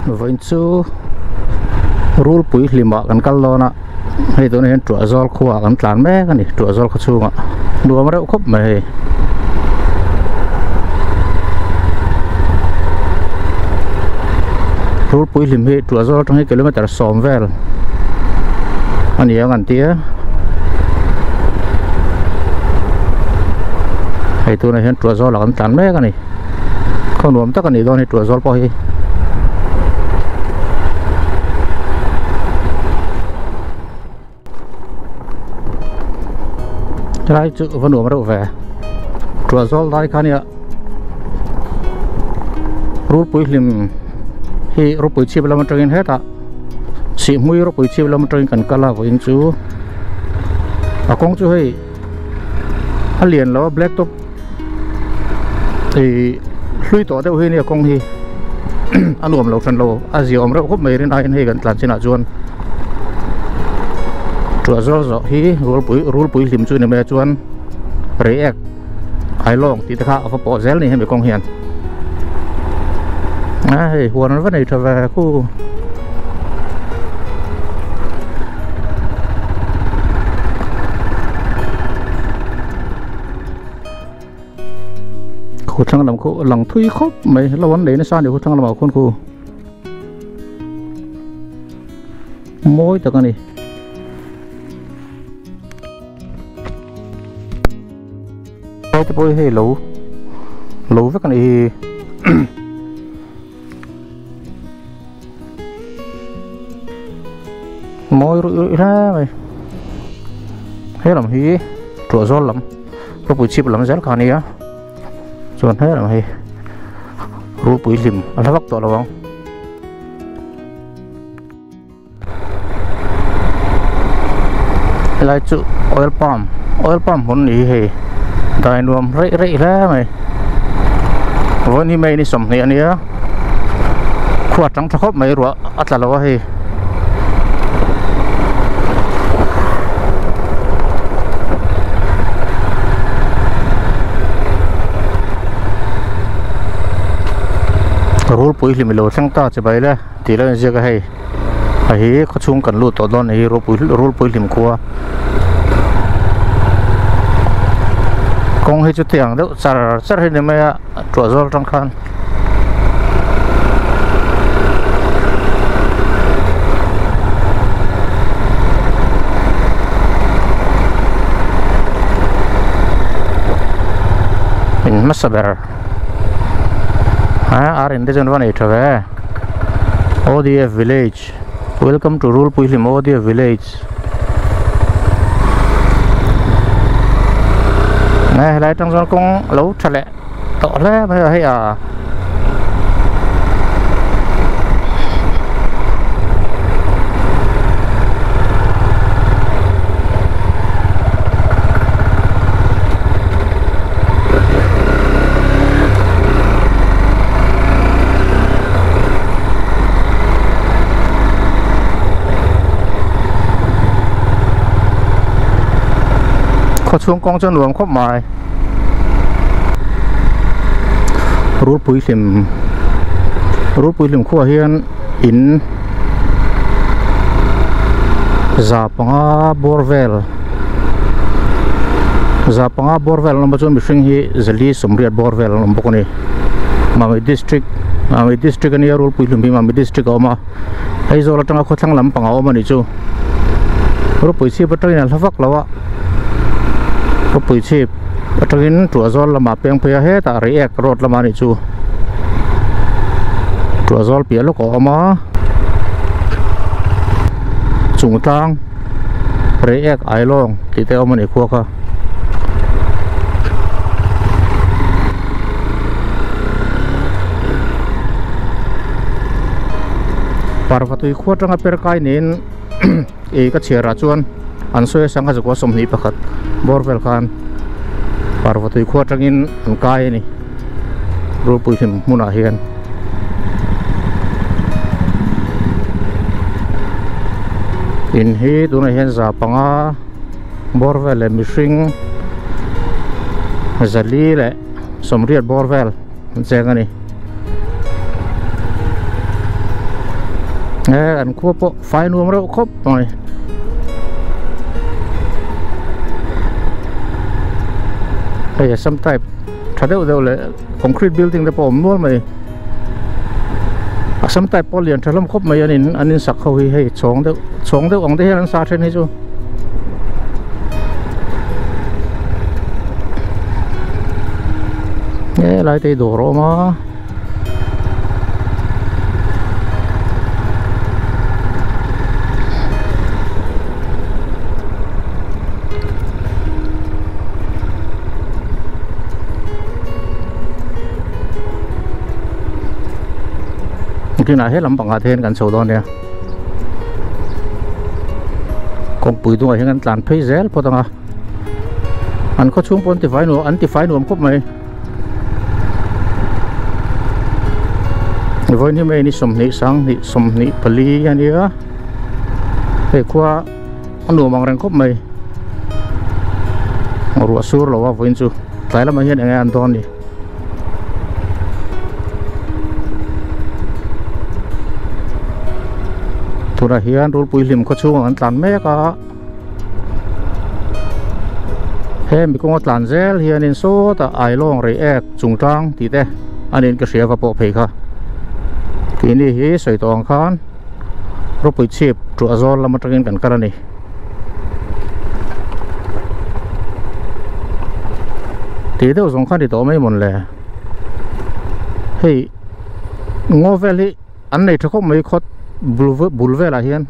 Vawiin chu rulpui hlimah kan kal dawn a hei tunah hian tuah zawl khuaah kan tlan mek a ni tuah zawl khaw chhungah nuam reuh khawp mai hei. Rulpui hlim hi tuah zawl atang hi kilometer sawm vel a ni ang an ti a hei tunah hian tuah zawlah kan tlan mek a ni. Khaw nuam tak a nih dawn hi tuah zawl pawh hi. Helai chu va nuam reuh ve tuah zawl lai kha nia rulpui hlim hi rupui chhip lam atangin hetah sihhmui rupui chhip lam atangin kan kal a vawiin chu a kawng chu hei a lian lo a black top ih hlui tawh deuh hi ania kawng hi a nuam lo hran lo a zia awm reuh khawp mai rin aiin hei kan tlan chinah chuan tuah zawr zawh hi rulpui rulpui hlim chu ni mai a chuan reiek hailawng tih te kha a va pawh zel a ni hemi kawng hian a hei huan an va nei tha ve khu. Khu thlang lam khu lang thui khawp mai lo an nei nasa a ni khu thlang lamah khuan khu mawi tak a ni. Lai te pawh hi hei lo lo vek a nih hi. Mawi ruih ruih hle mai he lam hi tuah zawl lam ropui chhip lam zel kha a nia chuan he lam hi rulpui hlim a hla vak tawh lo ang. Helai chu oil palm oil palm hmun ni hi hei dai nuam reih reih hle mai vawiin hi may ni sawmhnih a nia khua tang tha khawp mai ruah a tla lo a hei. Rulpui hlim ilo thleng ta che bai le tih lo inziak a hei. A hi khaw chhung kan lut tawh dawn a ni hi rulpui rulpui hlim khua kawng hi chu tiang deuh char char hi ni mai a tuah zawl atang khan in hmasa ber a ar in te chuan va nei tha ve. ODF village welcome to Rulpuihlim ODF village nge helai atang chuan kawng lo tha leh tawh hle mai a hei a Khaw chhung kawng chu a nuam khawp mai rulpui hlim rulpui hlim khuaah hian in za panga bawr vel za panga bawr vel an awm a chuan mihring hi zali sawmriat bawr vel an awm bawk a ni Mamit district Mamit district a nia Rulpui hlum hi Mamit district a awm a Aizawl atanga khawthlang lampang a awm a nih chu Rulpui chhip atangin a hla vak lo a Rulpui chhip atangin Tuahzawl lamah peng phei a hetah Reiek road lamah a nih chu Tuahzawl piah lawk a awm a Chungtlang Reiek Ailawng tih te a awm a nih khuak a. Parvatui khua atanga per kai niin ih ka chhiarah chuan an sawi a sangha zakua 21 bawr vel khan Parvatui khua atangin an kai a ni rulpui hlim hmunah hian. In hi tunah hian za panga bawr vel leh mihring zali leh sawmriat bawr vel an cheng a ni. An khua pawh fai nuam reuh khawp mai. Hei Assam type tha deuh deuh leh concrete building te pawh a awm nual mai. Assam type pawh lian tha hlawm khawp mai an in an in sak ho hi hei chhawng deuh chhawng deuh ang te hian an sa then hi chu. He lai te hi dawr a awm a. Tunah he lam pangah te hian kan chho dawn nia kawngpui dungah hian kan tlan phei zel phawt ang a an khaw chhung pawh an tifai nuam an tifai nuam khawp mai. Vawiin hi May ni sawmhnih sanghnih sawmhnih pali a nia hei khua a nuam ang reng khawp mai ruah sur lo a vawiin chu tlai lamah hian eng nge an dawn ni. Tunah hian rulpui hlim khaw chhungah an tlan mek a. He mi kawnga tlan zel hianin sawtah Ailawng rei ek chungchang tih te a niin ka hria va pawh phei kha. Keini hi sawi tawh ang khan rawpui chhip tuah zawl lam atangin kan kal a ni. Tih deuh zawng kha ni tawh mai mawn le. Hei ngaw vel hi an nei tha khawp mai khawt bul velah hian.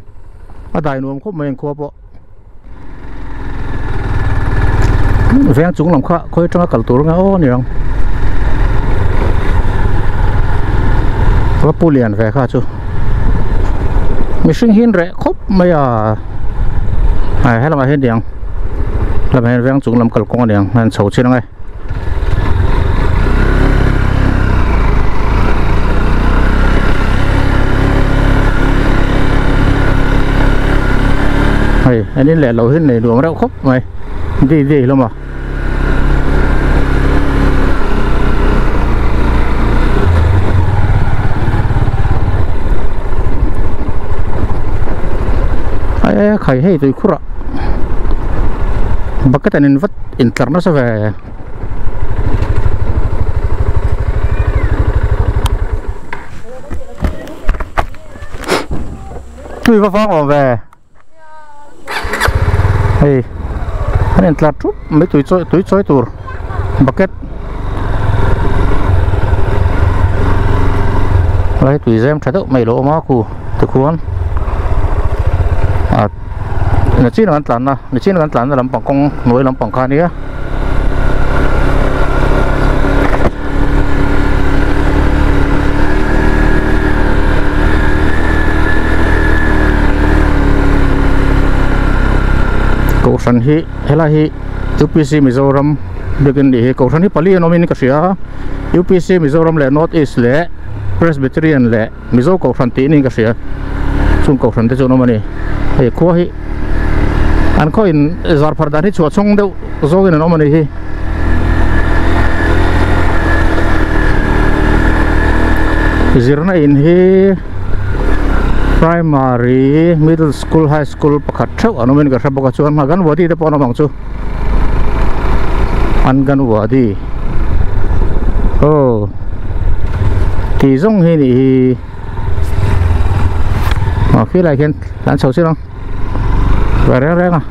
A dai nuam khawp mai ang khua pawh veng chung lam kha khawi atanga kal tur nge aw ni ang va pu lian ve kha chu mihring hin reh khawp mai a ai helamah hian niang helamah hian veng chung lam kal kawng a niang an chho chin ang e. Hei an in leh lo hi nei nuam reuh khawp mai dei dei hlawm a. E khai hei tui khurah bucket an in vat intlar nasa ve. Tui va vang awm ve hei an intlar thup mai tui chawi tui chawi tur bucket lai tui zem tha deuh mai lo awm a khu tikhuan ah nachin an tlan na nachin an tlan na lampang kawng hnuai lampang kha ania. Kohhran hi helai hi UPC Mizoram biakin nih hi Kohhran hi pali an awmin ka hria a UPC Mizoram leh North East leh Presbyterian leh Mizo Kohhran tih niin ka hria chung Kohhran te chu an awm a ni hei khua hi an khaw in zar phar dan hi chhuah chhawng deuh zawngin an awm a nih hi. Zirna in hi primary middle school high school pakhat theuh an awmin ka hre bawk a chuan anganwadi te pawh an awm ang chu anganwadi aw tih zawng hi nih hi aw khilai khian an chho chiang ang. Ve reng reng a.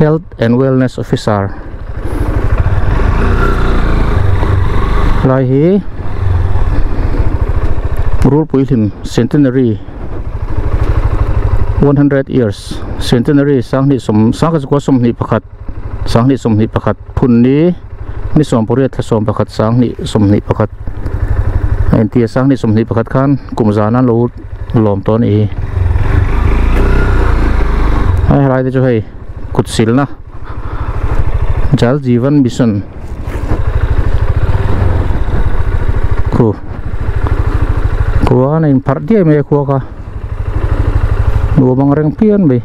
Health and Wellness Officer lai hi Rulpui hlim Centenary 100 years Centenary sanghnih sawm sangkhat zakua sawmhnih pakhat sanghnih sawmhnih pakhat phun ni ni sawm pariat thla sawm pakhat sanghnih sawmhnih pakhat a inti a sanghnih sawmhnih pakhat khan kum zan an lo lawm tawh a nih hi a helai te chu hei kut silna Jal Jeevan Mission khu khuan a inpharh diai mai a khua kha. Nuam ang reng phian mai.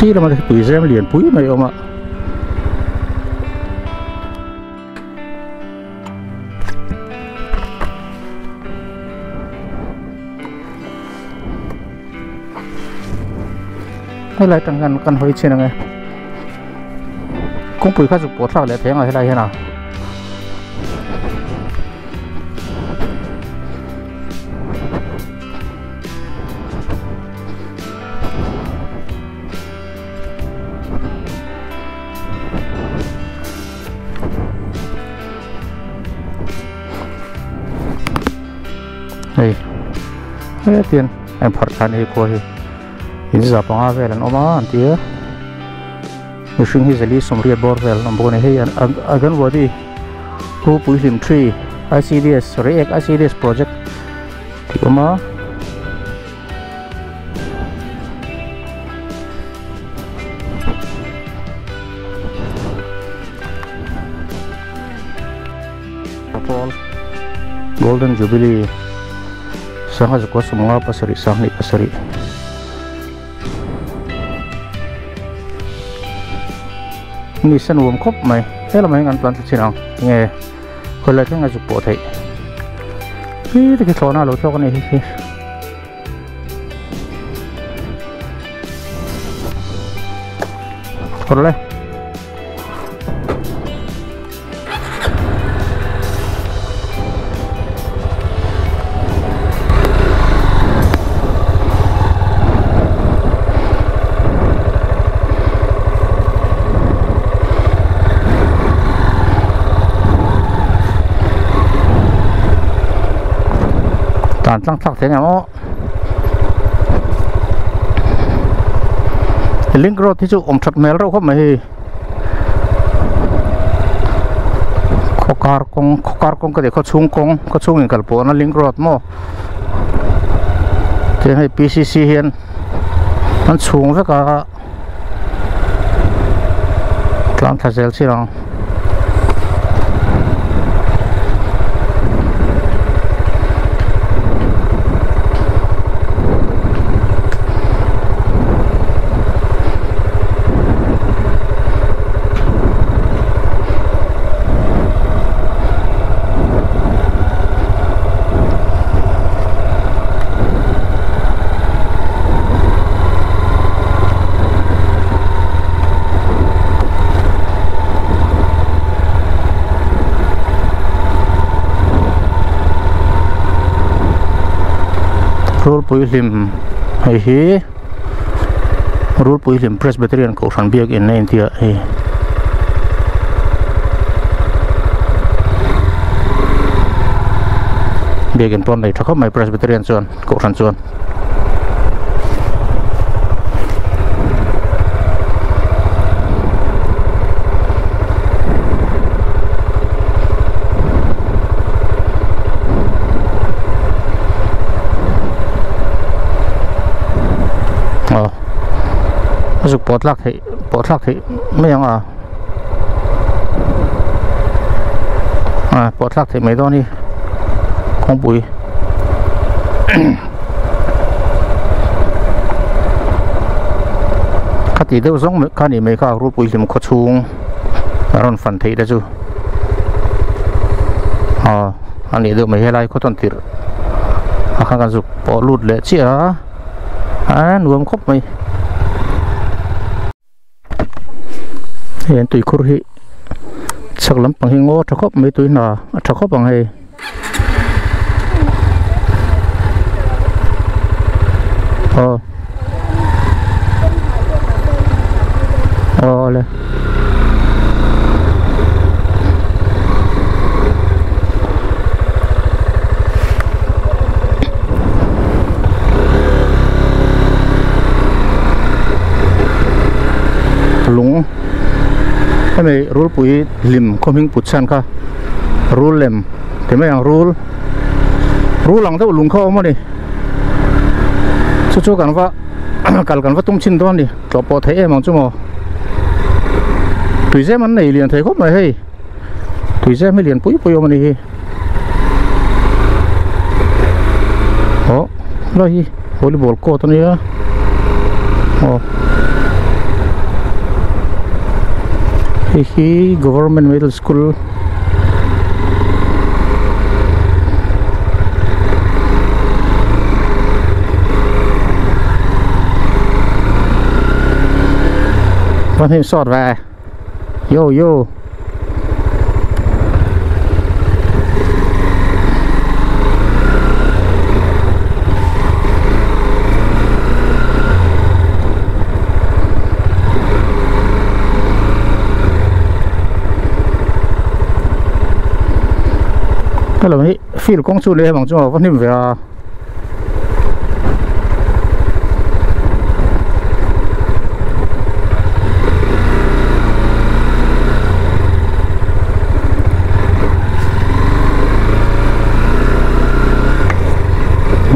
Khi lama te khi tui zem lian pui mai a awm a. Helai atang hian kan hawi chhin ang e kawngpui kha zuk pawh thlak leh thei ang a helai hian a. Hei hetian a inpharh thla a ni hi khua hi in za panga vel an awm a an ti a mihring hi zali sawmriat bawr vel an awm bawk a ni hei anganwadi pu puihlim tree I_C_D_S reiek I_C_D_S project tih a awm a. Golden Jubilee sangha zakua sawmnga pasarih sanghnih pasarih ni sen uam khawp mai he lamah hian kan tlan thla chin ang enge khawi lai thleng a zuk pawh theih hi te khi thlawhna a lo thlawk a ni hi khi. Thawr le. Tlan tlang thlak thei ang aw link road hi chu awm that hmel reuh khawp mai hei khaw kar kawng khaw kar kawng ka tih khaw chhung kawng khaw chhung in kal pawhna link road maw tiang hei P_C_C hian an chhung vek a. Tlang thla zel chiang ang. Rulpui hlim hei hi Rulpui hlim Presbyterian Kohhran biakin a intia hei. Biakin pawh an nei tha khawp mai Presbyterian chuan Kohhran chuan. Aw a zuk pawh tlak theih pawh thlak theih mai ang a a pawh thlak theih mai dawn hi kawngpui. Khati deuh zawng kha nih mai kha rulpui hlim khaw chhung a rawn fan theih te chu aw a nih deuh mai helai khaw tawn tirh a khan kan zuk pawh lut leh chiah a a nuam khawp mai. Hei an tuikhur hi chhak lampang hi ngaw tha khawp mai tui hna a tha khawp ang hei. Aw aw le. Lung hemi rulpui hlim khaw hming put chhan kha rul lem ti mai ang rul rul ang deuh lung kha a awm a ni chu chu kan va kal kan va tum chhin dawn a ni tlawh pawh theih em ang chu maw tuizem an nei lian thei khawp mai hei tuizem hi lian pui pui a awm a ni hi. Aw helai hi volleyball court a nia aw. Hei hi government middle school Van him sawt ve yo yo. Hello hi field kawng chu leh bang chu a va hnim ve a.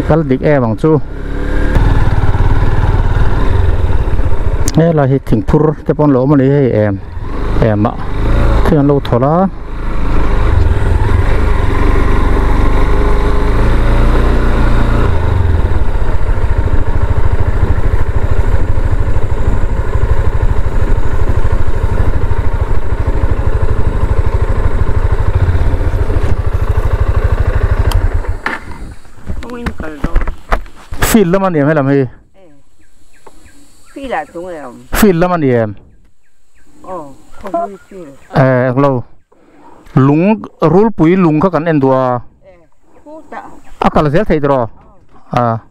Kal dik em ang chu helai hi thingphur te pawh an lo awm a ni hei em em ah thil an lo thawlh a. Field lam a ni em helam hi? Field ah chung em? Field lam a ni em? Aw, khawhlui field. Eh, englo. Lung rulpui lung kha kan en duh a. A kal zel theih tawh a.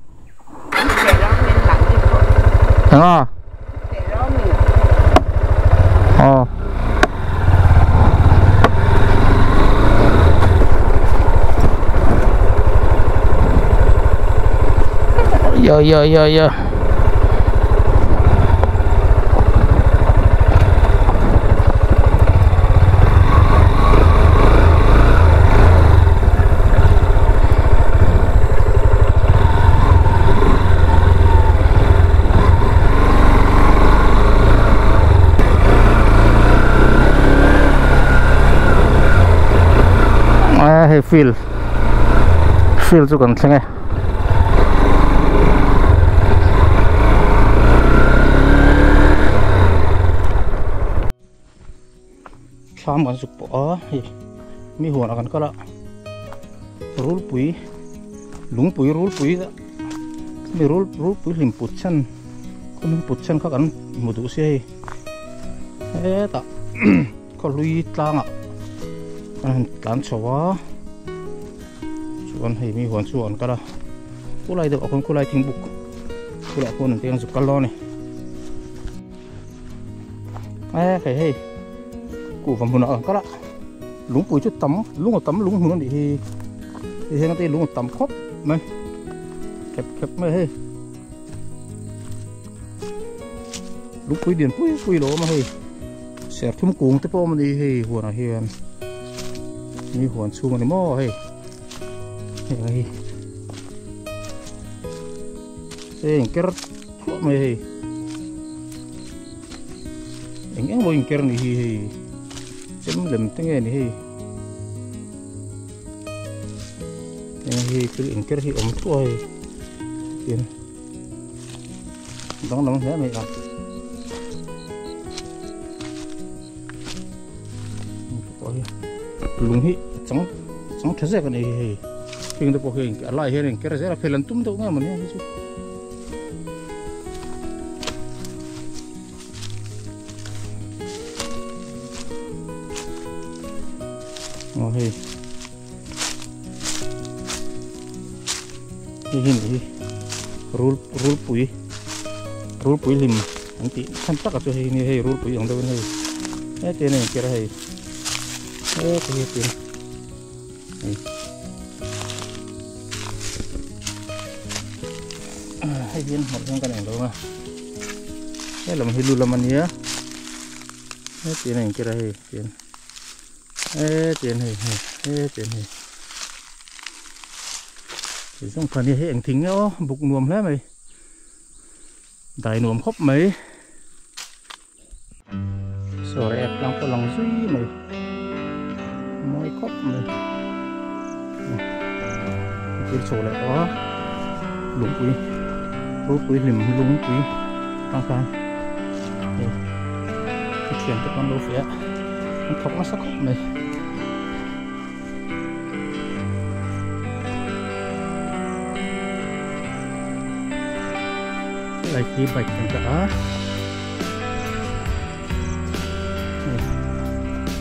Eng a? Aw. Ya ya ya ya. A hei field field chu kan thleng e. Thlam kan zuk pawh a hei mi huanah kan kal a rulpui lungpui rulpui mi rul rulpui hlim put chhan khaw hming put chhan kha kan hmu duh sia hei hetah khawhlui tlangah kan han tlan chho a chuan hei mi huan chu an kal a khulai deuh ah khawn khulai thingbuk bulah khawn an teng zuk kal dawn a ni. E hei hei kuhva hmunah kan kal a lungpui chu tam lung a tam lung hmun a nih hi hei hian te lung a tam khawp mai khep khep mai hei lungpui lian pui pui lo awm a hei serthum kung te pawh awm a ni hei huanah hian mi huan chhung a ni maw hei heng hi hei ker thuah mai hei. Eng eng maw inker ni hi hei chem lem te nge ni hei eng hi thil inker hi awm thuah hei tin danglam hle mai a lung hi chang chang tha zek a ni hei heng te pawh hi a lai hian inker zel a fel an tum deuh nge mawni hei chu. Aw hei hei hi ni rul rulpui rulpui hlim an tih chhan tak a chu hei ni hei rulpui ang deuh in hei heti a inker a hei heti hi tin hei. Hei hian hmawlh hian kan englo a he lam hi lu lam a nia hetiang a inkir a hei tian hetiang hei hei hetiang hei ti zawng kha nia hei eng thing nge aw buk nuam hle mai dai nuam khawp mai Saw app tlang pawh lang zui mai mawi khawp mai thil chho leh tawh a lungpui ropui hlim lungpui tang khan hei thian te pawh an lo fiah a. An thawk nasa khawp mai. Helai khi bike kan dah a.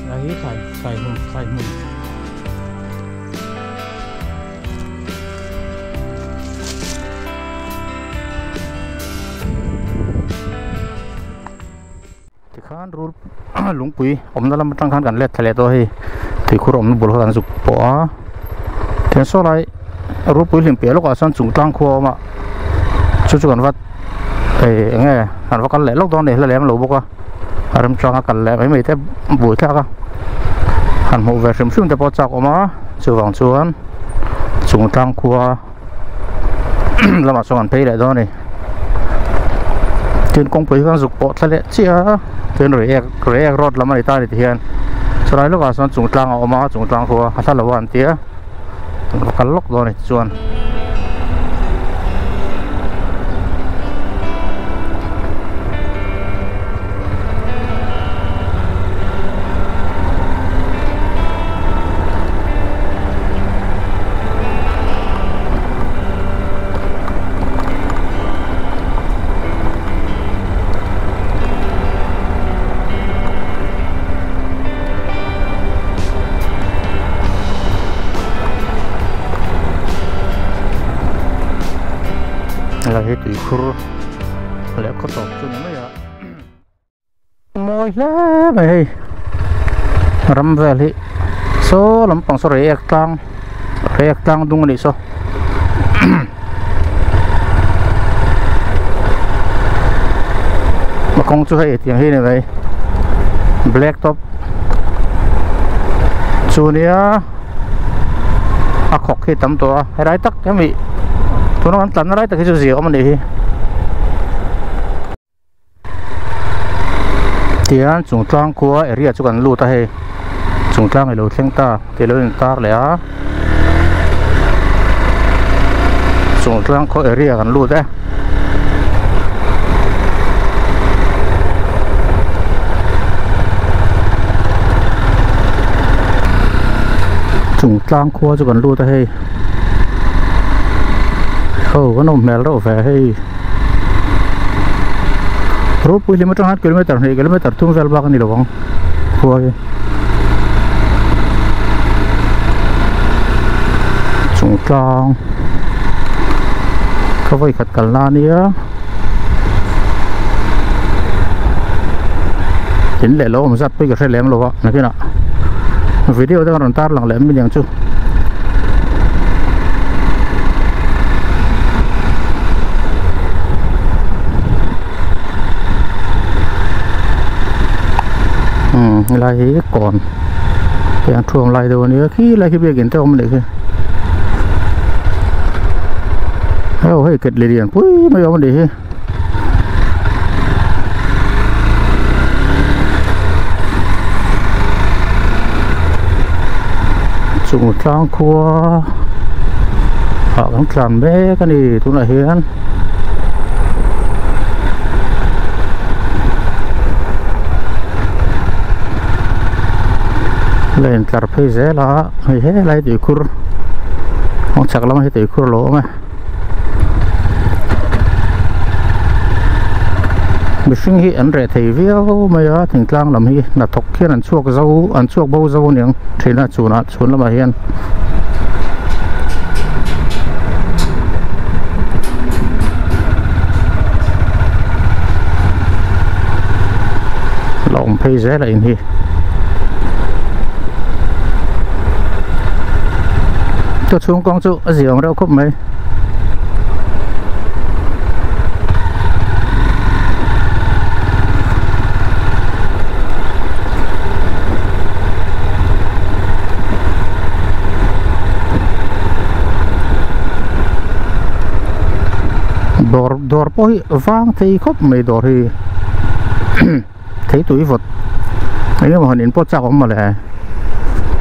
Helai hi thlai thlai hmun thlai hmun. Tikhan rul lungpui awmna lam atang khan kan let thla leh tawh a hei tuikhur awmna bul kha kan zuk pawh a tihian saw lai rulpui hlim piah lawkah sawn chung tlang khua a awm a chu chu kan va eng nge kan va kal leh lawk dawn a ni hla lem lo bawk a a remchanga kal leh mai mai te buai thlak a han hmuh ve hrim hrim te pawh a chak awm a chuvang chuan chung tlang khua. Lamah chuan kan phei leh dawn a ni tin kawngpui hi khan zuk pawh thla leh chiah a tin reiek reiek road lam a ni ta a ni tihian chulai lawkah sawn chung tlang a awm a chung tlang khu a a hla lo a an ti a kan va kal lawk dawn a ni tichuan. Helai hi tuikhur leh khaw tawp chu ni mai a. Mawi hle mai hei ram vel hi saw lampang saw reiek tlang reiek tlang dung a nih saw a kawng chu hei tiang hi a ni mai black top chu nia a khawk hi tam tawh a helai tak hemi tuna kan tlanna lai tak hi chu zia awm a nih hi. Tihian chungtlang khua area chu kan lut a hei chungtlang ilo thleng ta tih alo intar leh a chungtlang khaw area kan lut e. Chungtlang khua chu kan lut a hei ho kan awm hmel reuh ve hei. Ropui hlim atang hian kilometer hnih kilometer thum vel bak a ni lo ang khua hi chung tlang ka vawi khat kalna a nia in leh lo awm zat pawh hi ka hre lem lo a nakinah video te kan rawn tar lang leh mai ang chu. Umm helai hi kawn te an thuam lai deuh ania khi lai khi biakin te a awm a nih khi heo hei ketli lian pui mai a awm a nih hi. Chung tlang khua ah kan tlan mek a ni tunah hian la intlar phei zel a hei helai tuikhur kawng chhak lamah hi tuikhur a lo awm e. Mihring hi an reh thei viau mai a thingtlang lam hi hnathawk hian an chhuak zo an chhuak bo zo aniang thin a chhunah chhun lamah hian. La awm phei zel a in hi. Ka chhung kawng chu a ziang reuh khawp mai. Dawr dawr pawh hi vang thei khawp mai dawr hi thei tui vawt eng emaw han in pawh chak awm mawle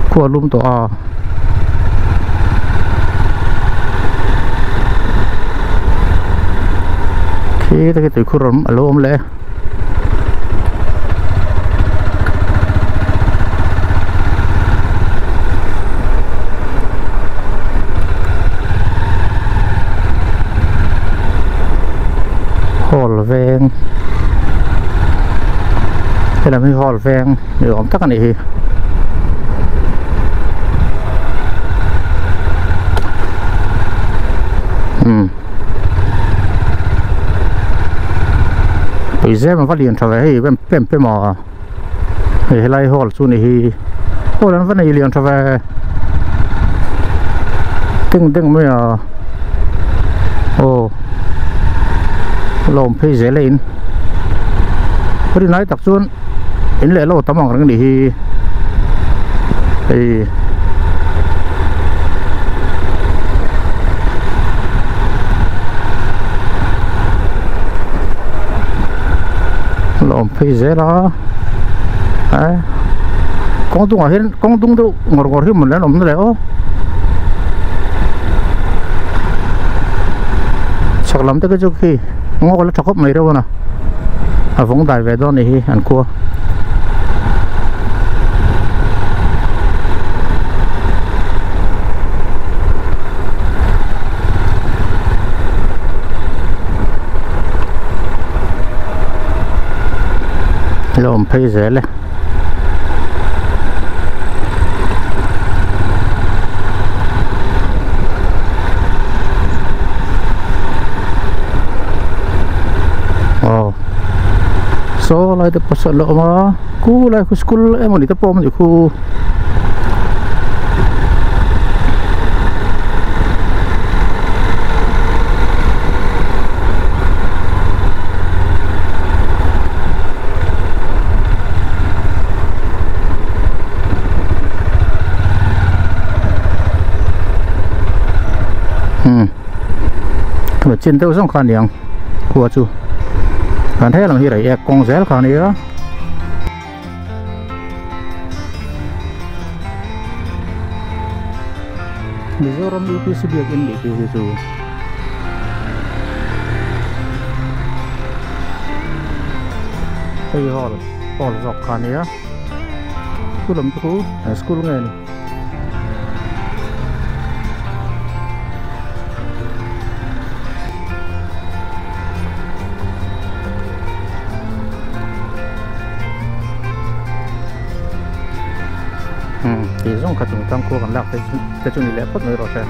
khua lum tawh a. Khi te khi tuikhur awm a lo awm leh e. veng helam hi hall veng ni awm tak a nih hi umm tuizem a va lian tha ve hei pem pem a hei helai hall chu ni hi hall an va nei lian tha ve deng deng mai a aw lawm phei zel a in rinai tak chuan in leh lo tam ang reng ni hi hei lawm phei zel a eh kawng dungah hian kawng dung deuh ngawr ngawr hi mawn an awm na leh aw chhak lam te khi chu khi ngaw la tha khawp mai reuh a na a vawng dai ve dawn a nih hi an khua. La awm phei zel e. Aw saw lai te pawh saw an la awm a khu lai khu school emawni te pawh a awm a nih khu. Khami chin deuh zawng kha a niang khua chu kan helang hi rei ek kawng zel kha a nia. Mizoram UPC biakin nih khi hi chu. Hei hall hall zawk kha nia school lam te khu school nge ni. Tih zawng kha chung tang khua kan lak te chu ni leh phawt mai rawh se.